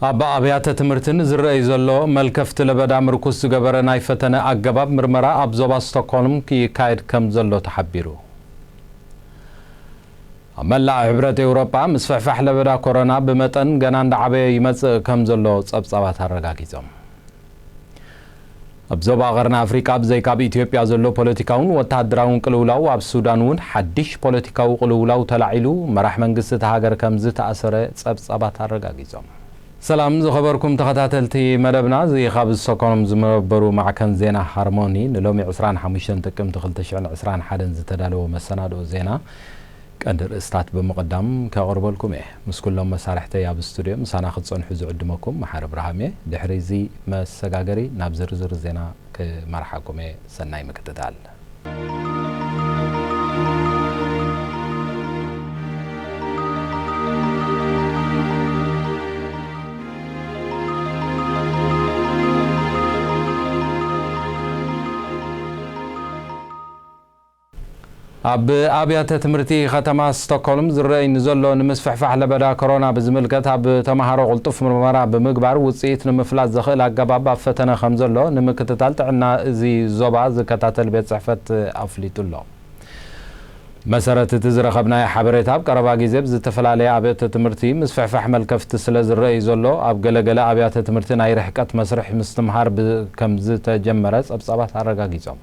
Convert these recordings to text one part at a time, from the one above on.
ኣብ ኣብያተ ትምህርቲ ንዝረኣይ ዘሎ መልከፍቲ ለበዳ ምርኩስ ዝገበረ ናይ ፈተነ ኣገባብ ምርመራ ኣብ ዞባ ስቶክሆልም ይካየድ ከም ዘሎ ተሓቢሩ። ኣብ መላእ ሕብረት ኤውሮጳ ምስፍሕፋሕ ለበዳ ኮሮና ብመጠን ገና እንዳዓበየ ይመጽእ ከም ዘሎ ጸብጻባት ኣረጋጊጾም። ኣብ ዞባ ቀርኒ ኣፍሪቃ ብዘይካ ኣብ ኢትዮጵያ ዘሎ ፖለቲካውን ወተሃደራውን ቅልውላው ኣብ ሱዳን እውን ሓድሽ ፖለቲካዊ ቅልውላው ተላዒሉ መራሕ መንግስቲ እታ ሃገር ከም ዝተኣሰረ ጸብጻባት ኣረጋጊጾም። ሰላም ዝኸበርኩም ተኸታተልቲ መደብና፣ እዚ ካብ ስቶኮልም ዝመበሩ ማዕከን ዜና ሃርሞኒ ንሎሚ ዕስራን ሓሙሽተን ጥቅምቲ ክልተ ሽሕን ዕስራን ሓደን ዝተዳለወ መሰናድኦ ዜና ቀንዲ ርእስታት ብምቕዳም ከቕርበልኩም እየ። ምስ ኩሎም መሳርሕተይ ኣብ ስቱድዮ ምሳና ክትጸንሑ ዝዕድመኩም መሓሪ ብርሃም እየ። ድሕሪ እዚ መሰጋገሪ ናብ ዝርዝር ዜና ክመርሓኩም እየ። ሰናይ ምክትታል። ኣብ ኣብያተ ትምህርቲ ከተማ ስቶክሆልም ዝረኣይ ንዘሎ ንምስፍሕፋሕ ለበዳ ኮሮና ብዝምልከት ኣብ ተምሃሮ ቅልጡፍ ምርመራ ብምግባር ውፅኢት ንምፍላጥ ዘኽእል ኣገባብ ኣብ ፈተነ ከም ዘሎ ንምክትታል ጥዕና እዚ ዞባ ዝከታተል ቤት ጽሕፈት ኣፍሊጡ ኣሎ። መሰረት እቲ ዝረኸብናዮ ሓበሬታ ኣብ ቀረባ ግዜ ብዝተፈላለየ ኣብያተ ትምህርቲ ምስፍሕፋሕ መልከፍቲ ስለ ዝረኣይ ዘሎ ኣብ ገለገለ ኣብያተ ትምህርቲ ናይ ርሕቀት መስርሕ ምስትምሃር ብ- ከም ዝተጀመረ ጸብጻባት ኣረጋጊጾም።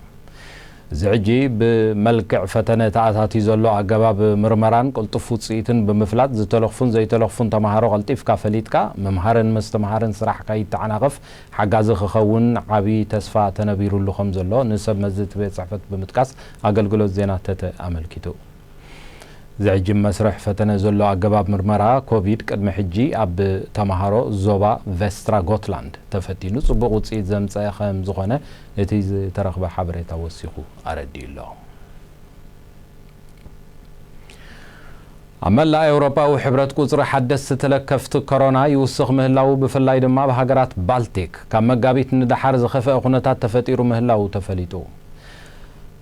እዚ ሕጂ ብመልክዕ ፈተነ ተኣታትዩ ዘሎ ኣገባብ ምርመራን ቅልጡፍ ውፅኢትን ብምፍላጥ ዝተለኽፉን ዘይተለኽፉን ተምሃሮ ቀልጢፍካ ፈሊጥካ ምምሃርን ምስትምሃርን ስራሕካ ይተዓናቐፍ ሓጋዚ ክኸውን ዓቢ ተስፋ ተነቢሩሉ ከም ዘሎ ንሰብ መዚ እቲ ቤት ጽሕፈት ብምጥቃስ ኣገልግሎት ዜና ተተ ኣመልኪቱ። ዝዕጅም መስርሕ ፈተነ ዘሎ ኣገባብ ምርመራ ኮቪድ ቅድሚ ሕጂ ኣብ ተምሃሮ ዞባ ቬስትራ ጎትላንድ ተፈቲኑ ጽቡቕ ውጽኢት ዘምጸአ ከም ዝኾነ እቲ ዝተረኽበ ሓበሬታ ወሲኹ ኣረዲኡ ኣሎ። ኣብ መላእ ኤውሮጳዊ ሕብረት ቁጽሪ ሓደስቲ ተለከፍቲ ኮሮና ይውስኽ ምህላዉ ብፍላይ ድማ ኣብ ሃገራት ባልቲክ ካብ መጋቢት ንደሓር ዝኸፍአ ኩነታት ተፈጢሩ ምህላዉ ተፈሊጡ።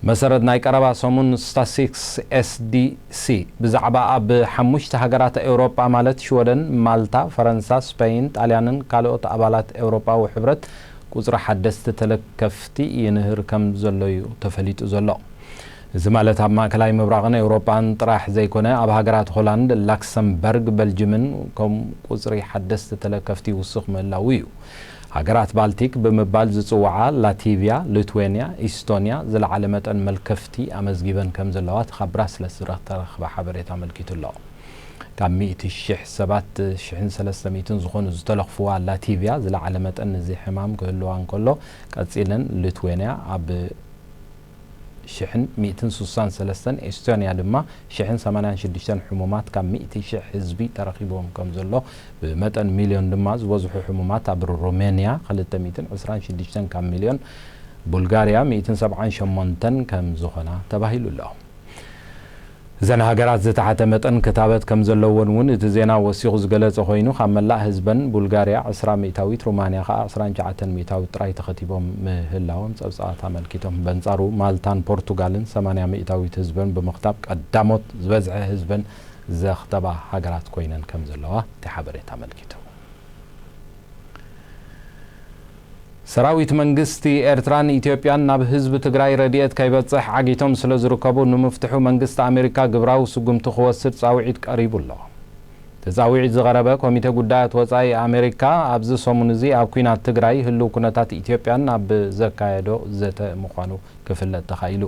መሰረት ናይ ቀረባ ሰሙን ስታሲክስ ኤስዲሲ ብዛዕባ ኣብ ሓሙሽተ ሃገራት ኤውሮጳ ማለት ሽወደን፣ ማልታ፣ ፈረንሳ፣ ስፐይን፣ ጣልያንን ካልኦት ኣባላት ኤውሮጳዊ ሕብረት ቁጽሪ ሓደስቲ ተለከፍቲ ይንህር ከም ዘሎ እዩ ተፈሊጡ ዘሎ። እዚ ማለት ኣብ ማእከላይ ምብራቕን ኤውሮጳን ጥራሕ ዘይኮነ ኣብ ሃገራት ሆላንድ፣ ላክሰምበርግ፣ በልጅምን ከም ቁጽሪ ሓደስቲ ተለከፍቲ ይውስኽ ምህላዉ እዩ። ሃገራት ባልቲክ ብምባል ዝጽውዓ ላቲቪያ፣ ሊትዌንያ፣ ኢስቶንያ ዝለዓለ መጠን መልከፍቲ ኣመዝጊበን ከም ዘለዋ እቲ ካብ ብራስለስ ዝተረኽበ ሓበሬታ ኣመልኪቱ ኣሎ። ካብ ሚእቲ ሽሕ ሰባት ሽሕን ሰለስተ ሚእትን ዝኾኑ ዝተለኽፍዋ ላቲቪያ ዝለዓለ መጠን እዚ ሕማም ክህልዋ እንከሎ ቀጺለን ሊትዌንያ ኣብ ሽሕን ሚእትን ሱሳን ሰለስተን፣ ኤስቶንያ ድማ ሽሕን ሰማንያን ሽዱሽተን ሕሙማት ካብ ሚእቲ ሽሕ ህዝቢ ተረኺብዎም ከም ዘሎ ብመጠን ሚልዮን ድማ ዝበዝሑ ሕሙማት ኣብ ሮሜንያ ክልተ ሚእትን ዕስራን ሽዱሽተን ካብ ሚልዮን፣ ቡልጋርያ ሚእትን ሰብዓን ሸሞንተን ከም ዝኾና ተባሂሉ ኣሎ። እዘን ሃገራት ዝተሓተ መጠን ክታበት ከም ዘለወን እውን እቲ ዜና ወሲኹ ዝገለጸ ኮይኑ ካብ መላእ ህዝበን ቡልጋርያ ዕስራ ሚእታዊት፣ ሩማንያ ከኣ ዕስራን ትሽዓተን ሚእታዊት ጥራይ ተኸቲቦም ምህላዎም ጸብጻባት ኣመልኪቶም። በንጻሩ ማልታን ፖርቱጋልን ሰማንያ ሚእታዊት ህዝበን ብምኽታብ ቀዳሞት ዝበዝሐ ህዝበን ዘኽተባ ሃገራት ኮይነን ከም ዘለዋ እቲ ሓበሬታ ኣመልኪቱ። ሰራዊት መንግስቲ ኤርትራን ኢትዮጵያን ናብ ህዝቢ ትግራይ ረድኤት ከይበጽሕ ዓጊቶም ስለ ዝርከቡ ንምፍትሑ መንግስቲ ኣሜሪካ ግብራዊ ስጉምቲ ክወስድ ጻውዒት ቀሪቡ ኣሎ። እቲ ጻውዒት ዝቐረበ ኮሚተ ጉዳያት ወጻኢ ኣሜሪካ ኣብዚ ሰሙን እዚ ኣብ ኲናት ትግራይ ህልው ኩነታት ኢትዮጵያን ኣብ ዘካየዶ ዘተ ምዃኑ ክፍለጥ ተኻኢሉ።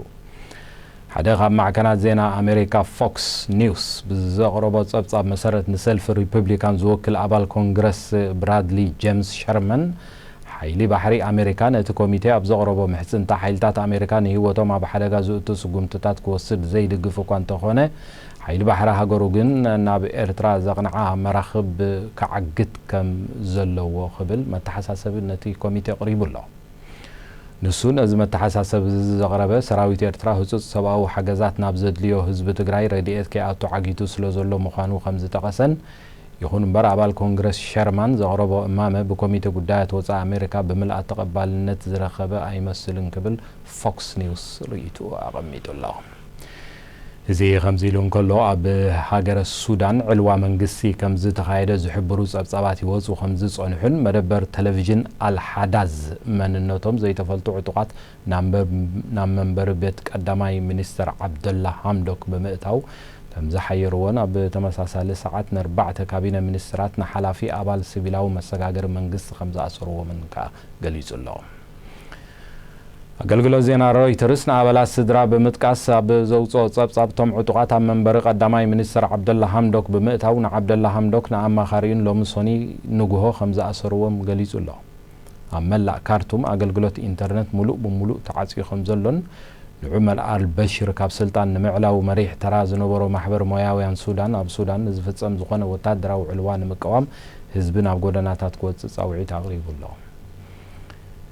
ሓደ ካብ ማዕከናት ዜና ኣሜሪካ ፎክስ ኒውስ ብዘቕረቦ ጸብጻብ መሰረት ንሰልፊ ሪፐብሊካን ዝወክል ኣባል ኮንግረስ ብራድሊ ጀምስ ሸርመን ሓይሊ ባሕሪ ኣሜሪካ ነቲ ኮሚቴ ኣብ ዘቕረቦ ምሕጽንታ ሓይልታት ኣሜሪካ ንህይወቶም ኣብ ሓደጋ ዝእቱ ስጉምትታት ክወስድ ዘይድግፍ እኳ እንተኾነ ሓይሊ ባሕሪ ሃገሩ ግን ናብ ኤርትራ ዘቕንዓ መራኽብ ክዓግት ከም ዘለዎ ክብል መተሓሳሰቢ ነቲ ኮሚቴ ኣቕሪቡ ኣሎ። ንሱ ነዚ መተሓሳሰቢ እዚ ዘቕረበ ሰራዊት ኤርትራ ህጹጽ ሰብኣዊ ሓገዛት ናብ ዘድልዮ ህዝቢ ትግራይ ረድኤት ከይኣቱ ዓጊቱ ስለ ዘሎ ምዃኑ ከም ዝጠቐሰን ይኹን እምበር ኣባል ኮንግረስ ሸርማን ዘቕረቦ እማመ ብኮሚተ ጉዳያት ወጻኢ ኣሜሪካ ብምልኣት ተቐባልነት ዝረኸበ ኣይመስልን ክብል ፎክስ ኒውስ ርእይትኡ ኣቐሚጡ ኣሎ። እዚ ከምዚ ኢሉ እንከሎ፣ ኣብ ሃገረ ሱዳን ዕልዋ መንግስቲ ከም ዝተኻየደ ዝሕብሩ ጸብጻባት ይወጹ ከም ዝጸንሑን መደበር ቴሌቪዥን ኣልሓዳዝ መንነቶም ዘይተፈልጡ ዕጡቓት ናብ መንበ-፣ ናብ መንበሪ ቤት ቀዳማይ ሚኒስተር ዓብደላ ሃምዶክ ብምእታው ከም ዝሓየርዎን ኣብ ተመሳሳሊ ሰዓት ንኣርባዕተ ካቢነ ሚኒስትራት ንሓላፊ ኣባል ሲቪላዊ መሰጋገሪ መንግስቲ ከም ዝኣሰርዎምን ከኣ ገሊጹ ኣሎ። ኣገልግሎት ዜና ሮይተርስ ንኣባላት ስድራ ብምጥቃስ ኣብ ዘውጽኦ ጸብጻብ፣ እቶም ዕጡቓት ኣብ መንበሪ ቀዳማይ ሚኒስተር ዓብደላ ሃምዶክ ብምእታው ንዓብደላ ሃምዶክ ንኣማኻሪኡን ሎሚ ሶኒ ንግሆ ከም ዝኣሰርዎም ገሊጹ ኣሎ። ኣብ መላእ ካርቱም ኣገልግሎት ኢንተርነት ምሉእ ብምሉእ ተዓጽዩ ከም ዘሎን ንዑመር ኣል በሽር ካብ ስልጣን ንምዕላው መሪሕ ተራ ዝነበሮ ማሕበር ሞያውያን ሱዳን ኣብ ሱዳን ንዝፍጸም ዝኾነ ወታደራዊ ዕልዋ ንምቅዋም ህዝቢ ናብ ጎደናታት ክወጽእ ጻውዒት ኣቕሪቡ ኣሎ።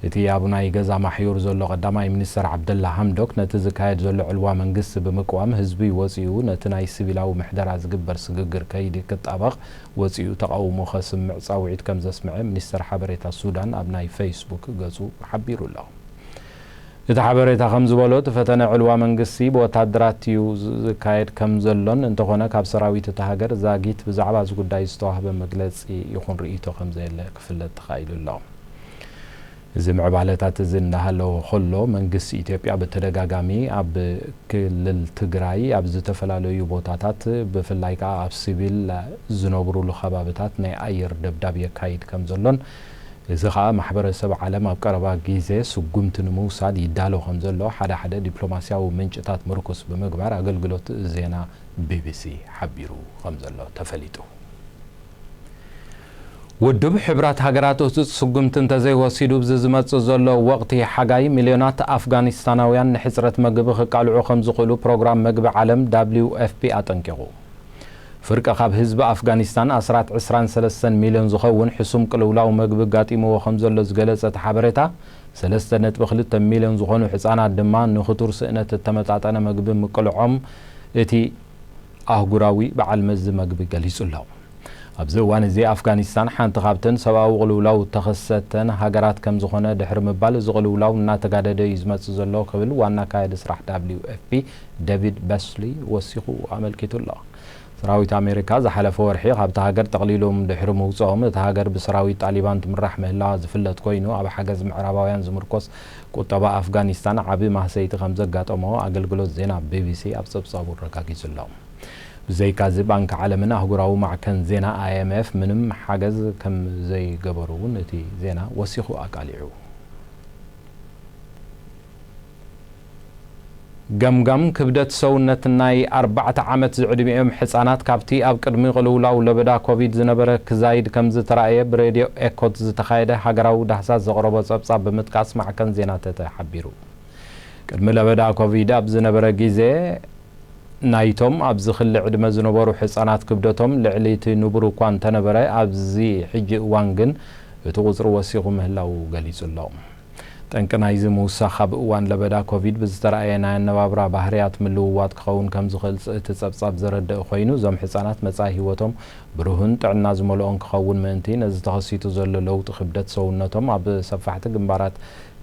እቲ ኣብ ናይ ገዛ ማሕዩር ዘሎ ቀዳማይ ሚኒስተር ዓብደላ ሃምዶክ ነቲ ዝካየድ ዘሎ ዕልዋ መንግስቲ ብምቅዋም ህዝቢ ወጺኡ ነቲ ናይ ሲቪላዊ ምሕደራ ዝግበር ስግግር ከይዲ ክጣበቕ ወጺኡ ተቓውሞ ከስምዕ ጻውዒት ከም ዘስምዐ ሚኒስተር ሓበሬታ ሱዳን ኣብ ናይ ፌስቡክ ገጹ ሓቢሩ ኣሎ። እቲ ሓበሬታ ከም ዝበሎ፣ እቲ ፈተነ ዕልዋ መንግስቲ ብወታደራት እዩ ዝካየድ ከም ዘሎን፣ እንተኾነ ካብ ሰራዊት እታ ሃገር ዛጊት ብዛዕባ እዚ ጉዳይ ዝተዋህበ መግለጺ ይኹን ርእይቶ ከም ዘየለ ክፍለጥ ተኻኢሉ ኣሎ። እዚ ምዕባለታት እዚ እንዳሃለወ ከሎ፣ መንግስቲ ኢትዮጵያ ብተደጋጋሚ ኣብ ክልል ትግራይ ኣብ ዝተፈላለዩ ቦታታት፣ ብፍላይ ከኣ ኣብ ሲቪል ዝነብሩሉ ከባብታት ናይ ኣየር ደብዳብ የካይድ ከም ዘሎን፣ እዚ ከኣ ማሕበረሰብ ዓለም ኣብ ቀረባ ግዜ ስጉምቲ ንምውሳድ ይዳሎ ከም ዘሎ ሓደ ሓደ ዲፕሎማስያዊ ምንጭታት ምርኩስ ብምግባር ኣገልግሎት ዜና ቢቢሲ ሓቢሩ ከም ዘሎ ተፈሊጡ። ውድብ ሕቡራት ሃገራት ህጹጽ ስጉምቲ እንተዘይወሲዱ፣ ኣብዚ ዝመጽእ ዘሎ ወቕቲ ሓጋይ ሚልዮናት ኣፍጋኒስታናውያን ንሕጽረት መግቢ ክቃልዑ ከም ዝኽእሉ ፕሮግራም መግቢ ዓለም፣ ደብሊው ኤፍ ፒ፣ ኣጠንቂቑ። ፍርቂ ካብ ህዝቢ ኣፍጋኒስታን፣ ኣስራት ዕስራን ሰለስተን ሚልዮን ዝኸውን፣ ሕሱም ቅልውላው መግቢ ኣጋጢምዎ ከም ዘሎ ዝገለጸ እቲ ሓበሬታ፣ ሰለስተ ነጥቢ ክልተ ሚልዮን ዝኾኑ ህጻናት ድማ ንኽቱር ስእነት እተመጣጠነ መግቢ ምቅልዖም እቲ ኣህጉራዊ በዓል መዚ መግቢ ገሊጹ ኣሎ። ኣብዚ እዋን እዚ ኣፍጋኒስታን ሓንቲ ካብተን ሰብኣዊ ቅልውላው እተኸሰተን ሃገራት ከም ዝኾነ ድሕሪ ምባል፣ እዚ ቅልውላው እናተጋደደ እዩ ዝመጽእ ዘሎ ክብል ዋና ኣካያዲ ስራሕ ደብሊው ኤፍ ፒ ዴቪድ በስሊ ወሲኹ ኣመልኪቱ ኣሎ። ሰራዊት ኣሜሪካ ዝሓለፈ ወርሒ ካብታ ሃገር ጠቕሊሎም ድሕሪ ምውጽኦም፣ እታ ሃገር ብሰራዊት ጣሊባን ትምራሕ ምህላዋ ዝፍለጥ ኮይኑ፣ ኣብ ሓገዝ ምዕራባውያን ዝምርኮስ ቁጠባ ኣፍጋኒስታን ዓቢ ማህሰይቲ ከም ዘጋጠሞ ኣገልግሎት ዜና ቢቢሲ ኣብ ጸብጻቡ ኣረጋጊጹ ኣሎ። ብዘይካዚ፣ ባንኪ ዓለምን ኣህጉራዊ ማዕከን ዜና ኣይ ኤም ኤፍ ምንም ሓገዝ ከም ዘይገበሩ እውን እቲ ዜና ወሲኹ ኣቃሊዑ። ገምጋም ክብደት ሰውነት ናይ ኣርባዕተ ዓመት ዝዕድሚኦም ሕጻናት ካብቲ ኣብ ቅድሚ ቅልውላው ለበዳ ኮቪድ ዝነበረ ክዛይድ ከም ዝተራእየ ብሬድዮ ኤኮት ዝተኻየደ ሃገራዊ ዳህሳስ ዘቕረቦ ጸብጻብ ብምጥቃስ ማዕከን ዜና ተተ ሓቢሩ። ቅድሚ ለበዳ ኮቪድ ኣብ ዝነበረ ግዜ፣ ናይቶም ኣብዚ ክሊ ዕድመ ዝነበሩ ሕጻናት ክብደቶም ልዕሊ እቲ ንቡር እኳ እንተነበረ፣ ኣብዚ ሕጂ እዋን ግን እቲ ቁጽሪ ወሲኹ ምህላዉ ገሊጹ ኣሎ። ጠንቂ ናይዚ ምውሳኽ ኣብ እዋን ለበዳ ኮቪድ ብዝተራእየ ናይ ኣነባብራ ባህርያት ምልውዋጥ ክኸውን ከም ዝኽእል እቲ ጸብጻብ ዘረድእ ኮይኑ፣ እዞም ሕጻናት መጻኢ ህይወቶም ብሩህን ጥዕና ዝመልኦን ክኸውን ምእንቲ፣ ነዚ ተኸሲቱ ዘሎ ለውጢ ክብደት ሰውነቶም ኣብ ሰፋሕቲ ግንባራት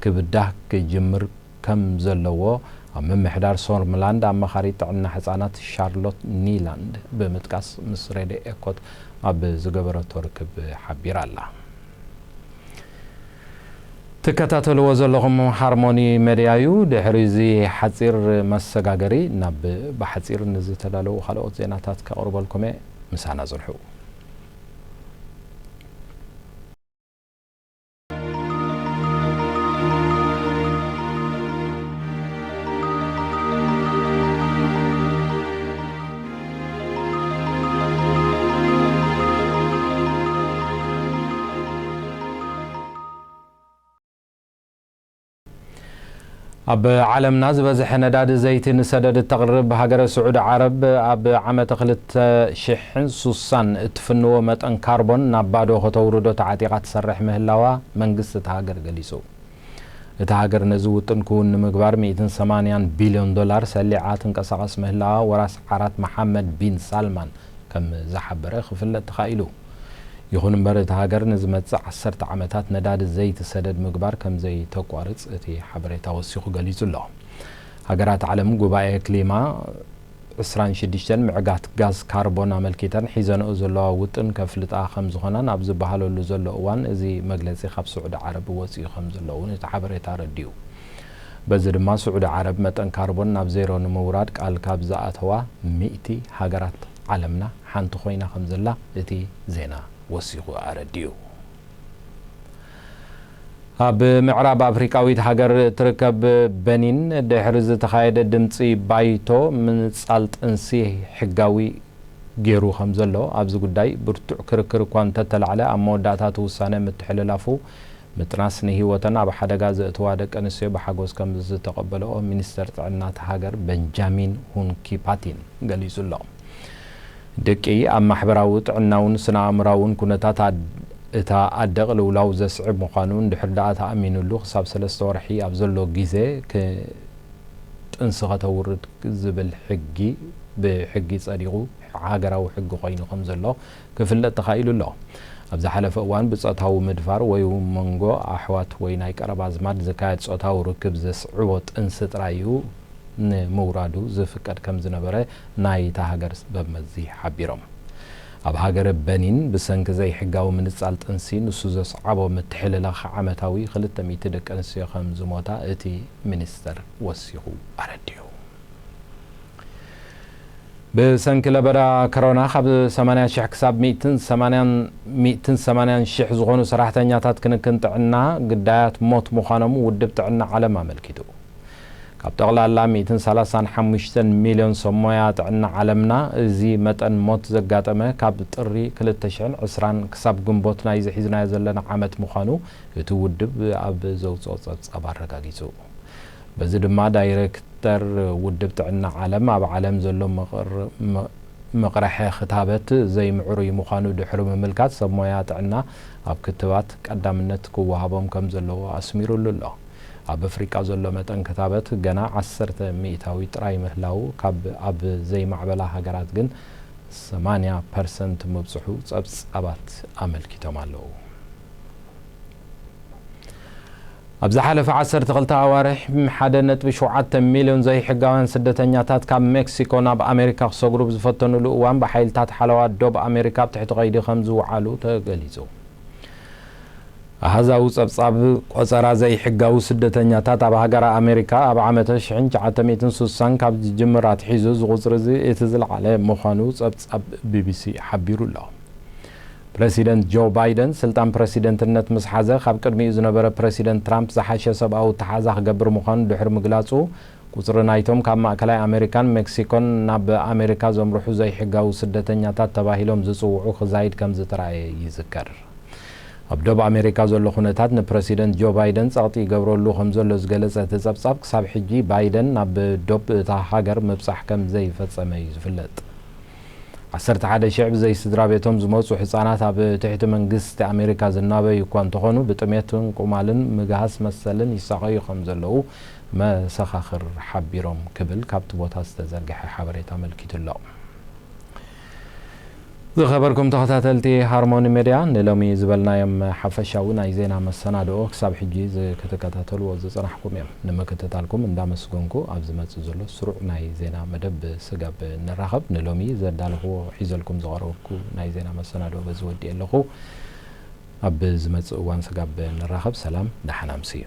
ክብዳህ ክጅምር ከም ዘለዎ ኣብ ምምሕዳር ሶርምላንድ ኣማኻሪት ጥዕና ህጻናት ሻርሎት ኒላንድ ብምጥቃስ ምስ ሬድዮ ኤኮት ኣብ ዝገበረቶ ርክብ ሓቢራ ኣላ። ትከታተልዎ ዘለኹም ሃርሞኒ ሜድያ እዩ። ድሕሪ እዚ ሓጺር መሰጋገሪ ናብ ብሓጺር ንዝተዳለዉ ካልኦት ዜናታት ከቕርበልኩም እየ። ምሳና ጽንሑ። ኣብ ዓለምና ዝበዝሐ ነዳዲ ዘይቲ ንሰደድ እተቕርብ ሃገረ ስዑዲ ዓረብ፣ ኣብ ዓመተ ክልተ ሽሕን ሱሳን እትፍንዎ መጠን ካርቦን ናብ ባዶ ከተውርዶ ተዓጢቓ ትሰርሕ ምህላዋ መንግስቲ እታ ሃገር ገሊጹ። እታ ሃገር ነዚ ውጥን ክውን ንምግባር ሚእትን ሰማንያን ቢልዮን ዶላር ሰሊዓ ትንቀሳቐስ ምህላዋ ወራስ ዓራት መሓመድ ቢን ሳልማን ከም ዝሓበረ ክፍለጥ ተኻኢሉ። ይኹን እምበር፣ እታ ሃገር ንዝመጽእ ዓሰርተ ዓመታት ነዳዲ ዘይቲ ሰደድ ምግባር ከም ዘይተቋርጽ እቲ ሓበሬታ ወሲኹ ገሊጹ ኣሎ። ሃገራት ዓለም ጉባኤ ክሊማ ዕስራን ሽዱሽተን ምዕጋት ጋዝ ካርቦን ኣመልኪተን ሒዘንኦ ዘለዋ ውጥን ከፍልጣ ከም ዝኾናን ኣብ ዝበሃለሉ ዘሎ እዋን፣ እዚ መግለጺ ካብ ስዑዲ ዓረብ ወጺኡ ከም ዘሎ እውን እቲ ሓበሬታ ኣረዲኡ። በዚ ድማ ስዑዲ ዓረብ መጠን ካርቦን ናብ ዜሮ ንምውራድ ቃል ካብ ዝኣተዋ ሚእቲ ሃገራት ዓለምና ሓንቲ ኮይና ከም ዘላ እቲ ዜና ወሲኹ ኣረዲኡ። ኣብ ምዕራብ ኣፍሪቃዊት ሃገር እትርከብ በኒን ድሕሪ ዝተኻየደ ድምጺ ባይቶ ምንጻል ጥንሲ ሕጋዊ ገይሩ ከም ዘሎ፣ ኣብዚ ጉዳይ ብርቱዕ ክርክር እኳ እንተተላዕለ፣ ኣብ መወዳእታ እቲ ውሳነ ምትሕልላፉ ምጥናስ ንህይወተን ኣብ ሓደጋ ዘእትዋ ደቂ ኣንስትዮ ብሓጎስ ከም ዝተቐበለኦ ሚኒስተር ጥዕና እታ ሃገር በንጃሚን ሁንኪፓቲን ገሊጹ ኣሎ። ደቂ ኣብ ማሕበራዊ ጥዕናውን ስነ ኣእምራውን ኩነታት ኣድ-፣ እታ ኣደ ቅልውላው ዘስዕብ ምዃኑ እንድሕር ደኣ ተኣሚኑሉ፣ ክሳብ ሰለስተ ወርሒ ኣብ ዘሎ ግዜ ክ-፣ ጥንሲ ከተውርድ ዝብል ሕጊ ብሕጊ ጸዲቑ፣ ሃገራዊ ሕጊ ኮይኑ ከም ዘሎ ክፍለጥ ተኻኢሉ ኣሎ። ኣብ ዝሓለፈ እዋን ብጾታዊ ምድፋር ወይ እውን መንጎ ኣሕዋት ወይ ናይ ቀረባ ኣዝማድ ዝካየድ ጾታዊ ርክብ ዘስዕቦ ጥንሲ ጥራይ እዩ ንምውራዱ ዝፍቀድ ከም ዝነበረ ናይታ ሃገር በመዚ ሓቢሮም። ኣብ ሃገረ በኒን ብሰንኪ ዘይሕጋዊ ምንጻል ጥንሲ ንሱ ዘስዓቦ ምትሕልላኽ ዓመታዊ ክልተ ሚእቲ ደቂ ኣንስትዮ ከም ዝሞታ እቲ ሚኒስተር ወሲኹ ኣረዲኡ። ብሰንኪ ለበዳ ኮሮና ካብ ሰማንያ ሽሕ ክሳብ ሚእትን ሰማንያን፣ ሚእትን ሰማንያን ሽሕ ዝኾኑ ሰራሕተኛታት ክንክን ጥዕና ግዳያት ሞት ምዃኖም ውድብ ጥዕና ዓለም ኣመልኪቱ። ካብ ጠቕላላ ሚእትን ሰላሳን ሓሙሽተን ሚልዮን ሰብ ሞያ ጥዕና ዓለምና፣ እዚ መጠን ሞት ዘጋጠመ ካብ ጥሪ ክልተ ሽሕን ዕስራን ክሳብ ግንቦት ናይዚ ሒዝናዮ ዘለና ዓመት ምዃኑ እቲ ውድብ ኣብ ዘውጽኦ ጸብጻብ ኣረጋጊጹ። በዚ ድማ ዳይሬክተር ውድብ ጥዕና ዓለም፣ ኣብ ዓለም ዘሎ መቕር-፣ መ-፣ መቕርሐ ክታበት ዘይምዕሩይ ምዃኑ ድሕሪ ምምልካት፣ ሰብ ሞያ ጥዕና ኣብ ክትባት ቀዳምነት ክወሃቦም ከም ዘለዎ ኣስሚሩሉ ኣሎ። ኣብ ኣፍሪቃ ዘሎ መጠን ክታበት ገና ዓሰርተ ሚእታዊ ጥራይ ምህላው፣ ካብ ኣብ ዘይማዕበላ ሃገራት ግን ሰማንያ ፐርሰንት ምብጽሑ ጸብጻባት ኣመልኪቶም ኣለዉ። ኣብ ዝሓለፈ ዓሰርተ ክልተ ኣዋርሕ፣ ሓደ ነጥቢ ሸውዓተ ሚልዮን ዘይሕጋውያን ስደተኛታት ካብ ሜክሲኮ ናብ ኣሜሪካ ክሰግሩ ብዝፈተኑሉ እዋን፣ ብሓይልታት ሓለዋ ዶብ ኣሜሪካ ኣብ ትሕቲ ቀይዲ ከም ዝወዓሉ ተገሊጹ። ኣሃዛዊ ጸብጻብ ቆጸራ ዘይሕጋዊ ስደተኛታት ኣብ ሃገረ ኣሜሪካ ኣብ ዓመተ ሽሕን ትሽዓተ ሚእትን ስሳን ካብ ዝጅምር ኣትሒዙ፣ እዚ ቁጽሪ እዚ እቲ ዝለዓለ ምዃኑ ጸብጻብ ቢቢሲ ሓቢሩ ኣሎ። ፕረሲደንት ጆ ባይደን ስልጣን ፕረሲደንትነት ምስ ሓዘ፣ ካብ ቅድሚኡ ዝነበረ ፕረሲደንት ትራምፕ ዝሓሸ ሰብኣዊ ኣተሓዛ ክገብር ምዃኑ ድሕሪ ምግላጹ፣ ቁጽሪ ናይቶም ካብ ማእከላይ ኣሜሪካን ሜክሲኮን ናብ ኣሜሪካ ዘምርሑ ዘይሕጋዊ ስደተኛታት ተባሂሎም ዝጽውዑ ክዛይድ ከም ዝተራእየ ይዝከር። ኣብ ዶብ ኣሜሪካ ዘሎ ኩነታት ንፕረሲደንት ጆ ባይደን ጸቕጢ ይገብረሉ ከም ዘሎ ዝገለጸ እቲ ጸብጻብ፣ ክሳብ ሕጂ ባይደን ናብ ዶብ እታ ሃገር ምብጻሕ ከም ዘይፈጸመ እዩ ዝፍለጥ። ዓሰርተ ሓደ ሽሕ ብዘይ ስድራ ቤቶም ዝመጹ ህጻናት ኣብ ትሕቲ መንግስቲ ኣሜሪካ ዝናበዩ እኳ እንተኾኑ፣ ብጥሜትን ቁማልን ምግሃስ መሰልን ይሳቐዩ ከም ዘለዉ መሰኻኽር ሓቢሮም ክብል ካብቲ ቦታ ዝተዘርግሐ ሓበሬታ ኣመልኪቱ ኣሎ። ዝኸበርኩም ተኸታተልቲ ሃርሞኒ ሜድያ፣ ንሎሚ ዝበልናዮም ሓፈሻዊ ናይ ዜና መሰናድኦ ክሳብ ሕጂ ዝ-፣ ክትከታተልዎ ዝጸናሕኩም እዮም። ንምክትታልኩም እንዳመስገንኩ፣ ኣብ ዝመጽእ ዘሎ ስሩዕ ናይ ዜና መደብ ስጋብ ንራኸብ፣ ንሎሚ ዘዳለኽዎ ሒዘልኩም ዝቐረብኩ ናይ ዜና መሰናድኦ በዚ ወዲኤ ኣለኹ። ኣብ ዝመጽእ እዋን ስጋብ ንራኸብ፣ ሰላም፣ ደሓን ኣምስዩ።